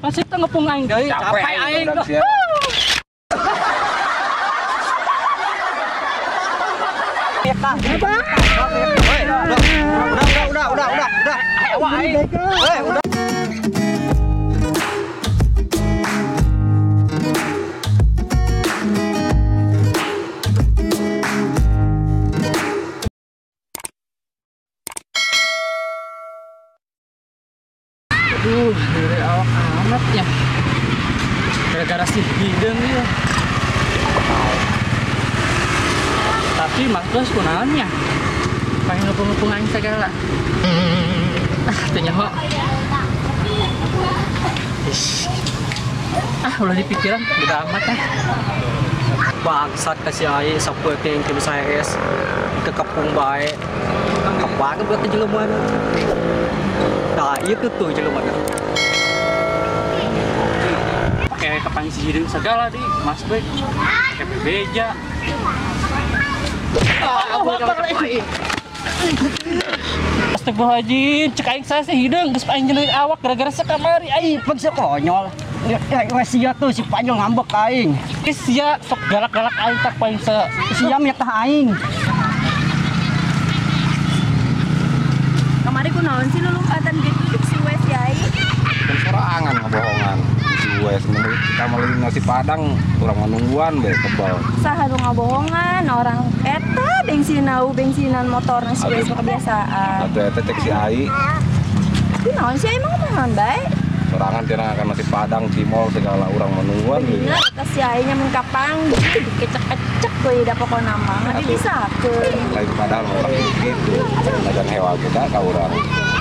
Pasti teu ngepung aing deui, capek aing. Udah. Udah. Aduh, dari awak amat ya. Gara-gara si hidung ya. Tapi Mas Bos kunaonnya? Pengen ngepung-ngepung aing segala. Ah, teu nyaho. Ah, ulah dipikiran, udah amat ah. Bangsat kasih aing sapeuteuing ke saya es ke kepung bae. Kapan buat ke jelema. Nah, iya tuh jelema. Pakai kepang si hidung segala di Mas Boy. Pakai bebeja. Astagfirullahaladzim, cek aing saya si hidung geus aing nyeleuit awak gara-gara sakamari aing pun konyol. Ya sia tuh si Panjol ngambek aing. Ih sia sok galak-galak aing tak paling se siam ya tah aing. Kamari kunaon sih lu lompatan gitu cek si Wes yai. Sorangan ngebohongan. Si Wes kita meuli nasi padang urang nungguan bae kebal. Saha nu ngabohongan orang eta bensinau bensinan motor si Wes kebiasaan. Atuh eta cek si Ai. Kunaon sih emang ngomong bae? Sorangan tina akan nasi padang cimol segala urang menungguan. Bener eta si Ai nya mun kapang dikecek-kecek we da pokona mah dibisakeun. Lain padahal orang gitu. Najan hewa kita ka urang.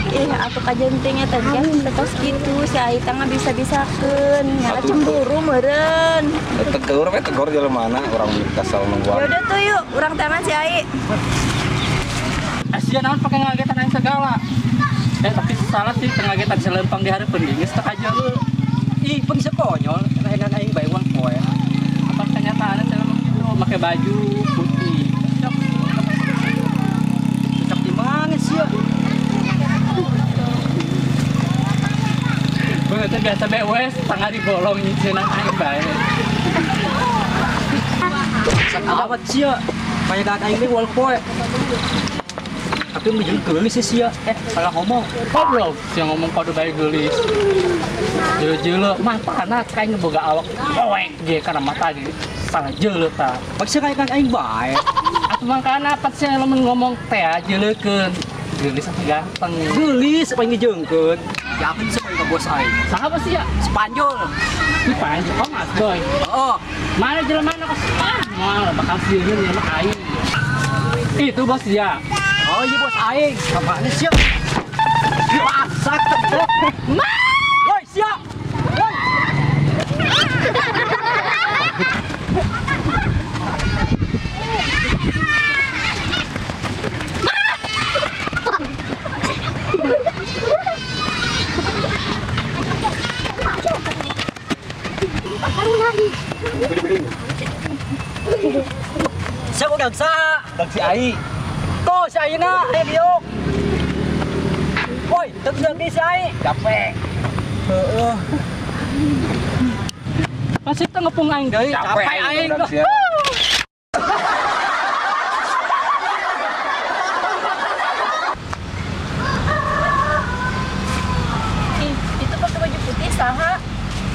Ih, atuh kajenting eta kan terus gitu si Ai teh bisa-bisakeun, nyala cemburu meureun. Tegur we tegor jelema mana urang kesel nungguan. Ya udah tuh yuk, urang tangan si Ai. Asia naon pake ngagetan aing segala. Tapi salah sih ngagetan selempang di hareupeun geus teu aja lu. Ih, pun konyol, enak aing bae uang poe. Apa kenyataannya selempang gitu, make baju putih. Cocok di mana sih ya? Bener biasa BWS tengah dibolong nyiceunan aing bae. Amat sia. Kayak aing ini wal poe. Tapi menjadi geulis sih sia. Salah ngomong. Goblok, sia ngomong kode bae geulis. Jeuleuh matana kayak boga awak poek ge kana mata ge. Salah jeuleuh tah. Pak sia kayak aing bae. Atuh mangkana pat sia lamun ngomong teh jeuleukeun. Geulis apa ganteng? Geulis apa ngejeungkeun? Yakin sih ka bos aing. Saha sih ya? Sepanjol. Si Panjol, oh Mas Boy. Heeh. Mana jelema mana kos? Ah, moal bakal sieun ya mah aing. Itu bos ya. Oh iya bos aing. Kamana sia? Masak tebok. Woi sia. Woi. Siapa udah sa? Dag si Ai. Ko si Ai na, ayo biok. Woi, tegak di si Ai. Capek. Heeh. Pasti teu ngepung aing deui, capek aing. Ih, itu pakai baju putih saha?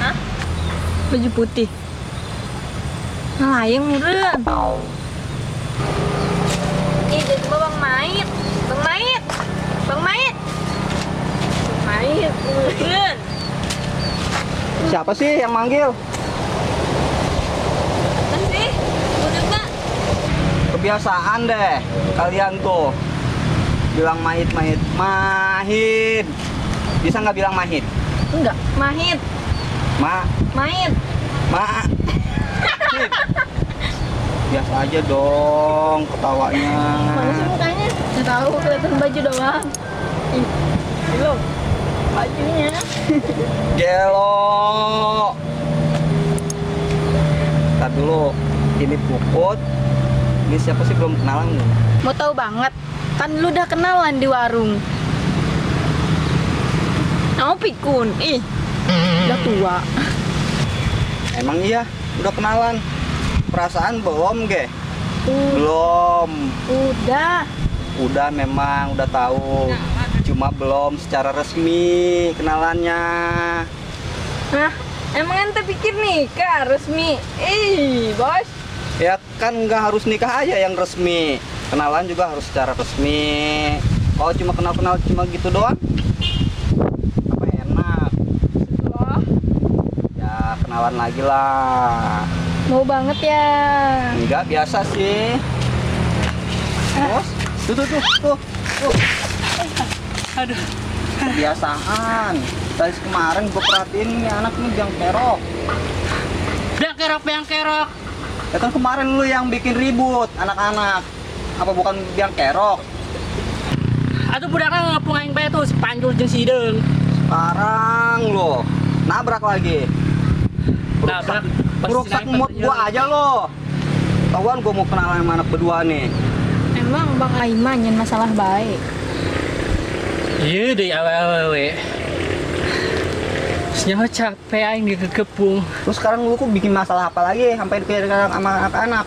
Hah? Baju putih. Nah, yang meureun. Ih, jadi mah Bang Mait. Bang Mait. Bang Mait. Bang Mait, meureun. Siapa sih yang manggil? Kan sih, udah. Kebiasaan deh kalian tuh. Bilang Mahit, Mahit, Mahit. Bisa nggak bilang Mahit? Enggak, Mahit. Ma. Mahit. Ma. Biasa aja dong ketawanya. Mana sih mukanya? Nggak tahu, kelihatan baju doang. Ih, belum. Bajunya. Gelo. Ntar dulu, ini Puput. Ini siapa sih belum kenalan? Mau tahu banget. Kan lu udah kenalan di warung. Mau pikun. Ih. Udah tua. Emang iya, udah kenalan. Perasaan belum, ge? Belum. Udah. Udah memang, udah tahu. Cuma belum secara resmi kenalannya. Hah? Emang ente pikir nikah resmi? Ih, bos. Ya kan nggak harus nikah aja yang resmi. Kenalan juga harus secara resmi. Kalau cuma kenal-kenal cuma gitu doang, apa enak? Wah. Ya kenalan lagi lah. Mau banget ya? Enggak, biasa sih. Bos, tuh. Aduh. Kebiasaan. Dari kemarin gue perhatiin nih anak nih biang kerok. Biang kerok, biang kerok. Ya kan kemarin lu yang bikin ribut anak-anak. Apa bukan biang kerok? Aduh budaknya ngepung aing bae tuh si Panjul jeung si Hideung. Sekarang lo nabrak lagi. Nabrak. Merusak mood gua aja lo. Tauan gua mau kenalan sama anak berdua nih. Emang Bang Aiman yang masalah baik. Iya deh awewe. Senyawa capek aing digegepung. Terus sekarang lu kok bikin masalah apa lagi sampai dikejar sama anak-anak?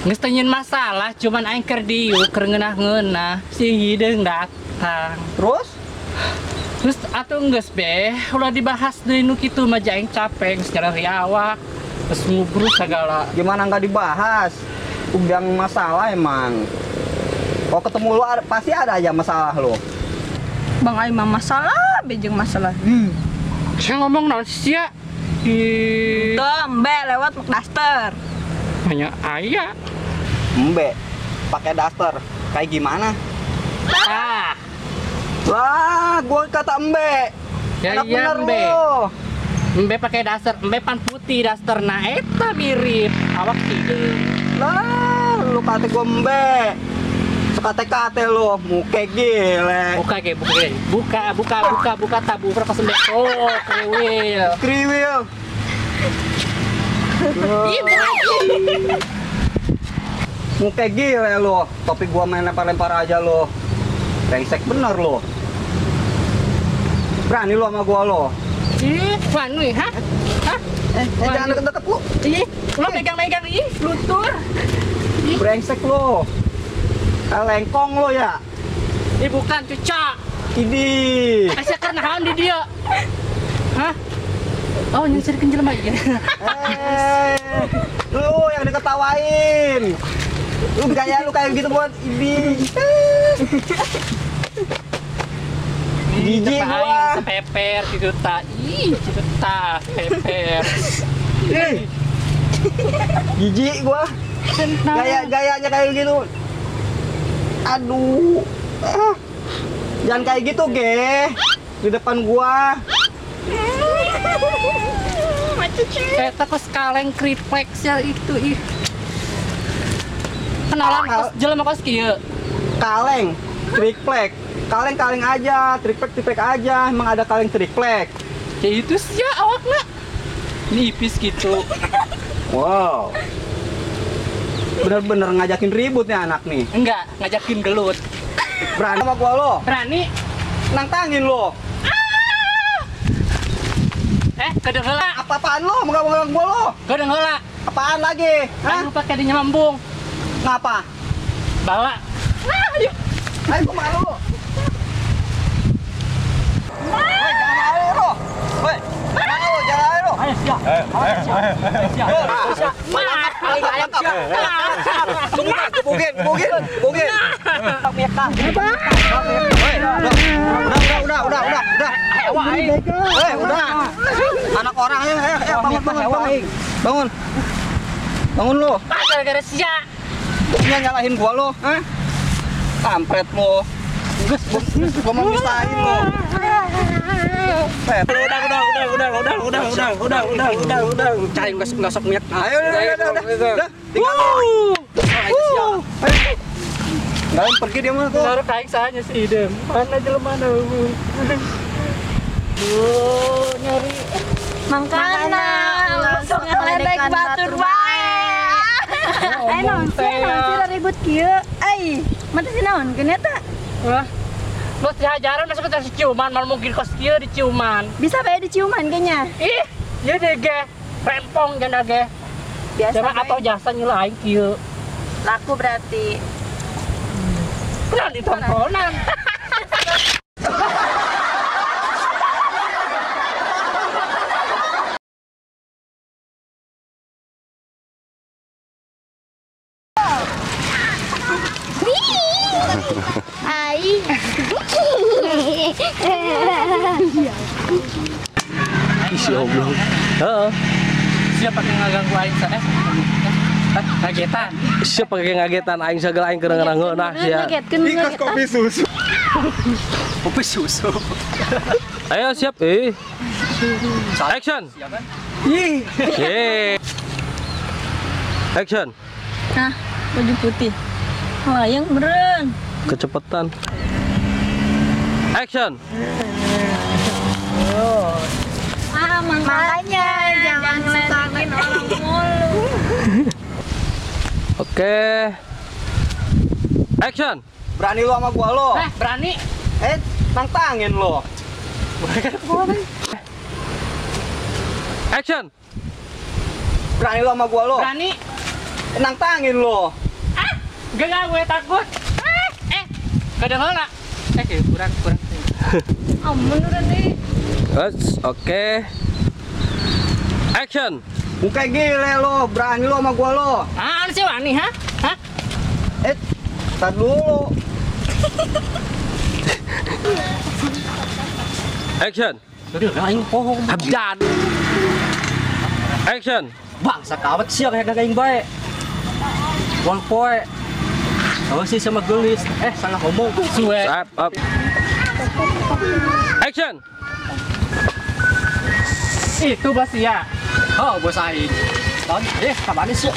Geus teu nyeun masalah, cuman aing keur diuk, keur ngeunah-ngeunah, si Hideung datang. Terus? Terus atuh geus be, ulah dibahas deui nu kitu mah aing capek geus nyereri awak, geus ngubruk segala. Gimana nggak dibahas? Udah masalah emang. Kalau ketemu lu pasti ada aja masalah lu. Bang Aiman masalah, bejeng masalah. Saya ngomong naon sih ya? Ih, Tuh, embe lewat mak daster. hanya aya. Embe, pakai daster. Kayak gimana? Ah, Lah, gua kata embe. ya Enak iya bener embe. lu. Embe pakai daster, embe pan putih daster. Nah, eta mirip awak hideung. Lah, lu kata gua embe. Sekate-kate lu, muke gile. Buka ge, buka ge. Buka, buka, buka, buka tabu pas embe. Oh, kriwil. Kriwil. Ih, buka. Muke gile lu. Topi gua main lempar-lempar aja lu. Brengsek bener lu. Berani lu sama gua lu. Ih, wani, hah? Hah? Jangan deket-deket lu. Ih, lo megang-megang ih, luntur. Ih. Brengsek lu. Lengkong lu ya. Ih, bukan cucak. Idi. Asa karena naon di dia? Hah? Oh, nyensirkeun jelema ieu. Lu yang diketawain. Lu gaya lu kayak gitu buat idi. Jijik gua. Sepeper gitu ta. Ih, gitu ta, peper. Ih. Jijik gua. Gaya-gayanya kayak gitu. Aduh. Ah. Jangan kayak gitu, ge. Di depan gua. Eta kos kaleng kriplexnya itu ih. Kenalan kos jelema kos kieu. Kaleng, triplek. Kaleng-kaleng aja, triplek-triplek aja. Emang ada kaleng triplek. Ya itu sih ya awakna. Nipis gitu. Wow. Bener-bener ngajakin ribut nih anak nih. Enggak, ngajakin gelut. Berani sama gua lo. Berani. Nantangin lo. Ah! Kedeng heula. Apa-apaan lo? Megang-megang gua lo. Kedeng heula. Apaan lagi? Hah? Ayo pakai dinya mambung. Ngapa? Bawa. Ah, ayo. Ayo gua malu lo. Woi, jangan lari lo. Woi, jangan lo, jangan lari lo. Ayo siap. Ayo siap. Siap. Gebukin, gebukin, gebukin. Woi, udah. Woi, udah. Anak orang ayo, ayo, bangun, bangun, bangun. Bangun. Bangun lo. Gara-gara sia. Ini nyalahin gua lo, hah? Kampret lo. Gua mau misahin lo. Udah. Cai enggak sok niat. Ayo, udah. Tinggal. Enggak pergi dia mah tuh. Naruh kain sahanya si Idem. Mana jelema mana. Duh, nyari mangkana langsung ngeledek batur bae. Ayo naon sih ribut kieu. Ai, mata sih naon keun eta? Wah. Terus dihajaran masuk ke ciuman, mal mungkin kos kieu diciuman. Bisa bae diciuman kayaknya. Ih, ieu deh ge. Rempong janda ge. Biasa. Coba atau jasa nyela aing kieu. Laku berarti. Kurang ditongkonan. Aing. Ih, si oblong. Heeh. Siapa yang ngaganggu aing sa? Ngagetan. Siapa pakai ngagetan aing sagala aing keur ngeunah sia. Ikas kopi susu. Kopi susu. Ayo siap Action. Ih. Action. Nah, baju putih. Layang beren. Kecepatan. Action. Ah, makanya jangan ngeliatin orang mulu. Oke. Action. Berani lu sama gua lo. Berani. Nantangin lo. Action. Berani lu sama gua lo. Berani. Nantangin lo. Ah, gak gue takut. Kadang lah. Kurang. Ampun udah nih. Oke. Action. Muka gile lo, berani lo sama gua lo. Ah, sih wani, ha? Hah? Tar dulu. Action. Udah aing bohong. Abdan. Action. Bangsa kawat sia kayak aing bae. Wang poe. Oh sih sama gelis. Salah ngomong. Suwe. Up. Action. Itu bos ya. Oh, bos aing. Kapan sih?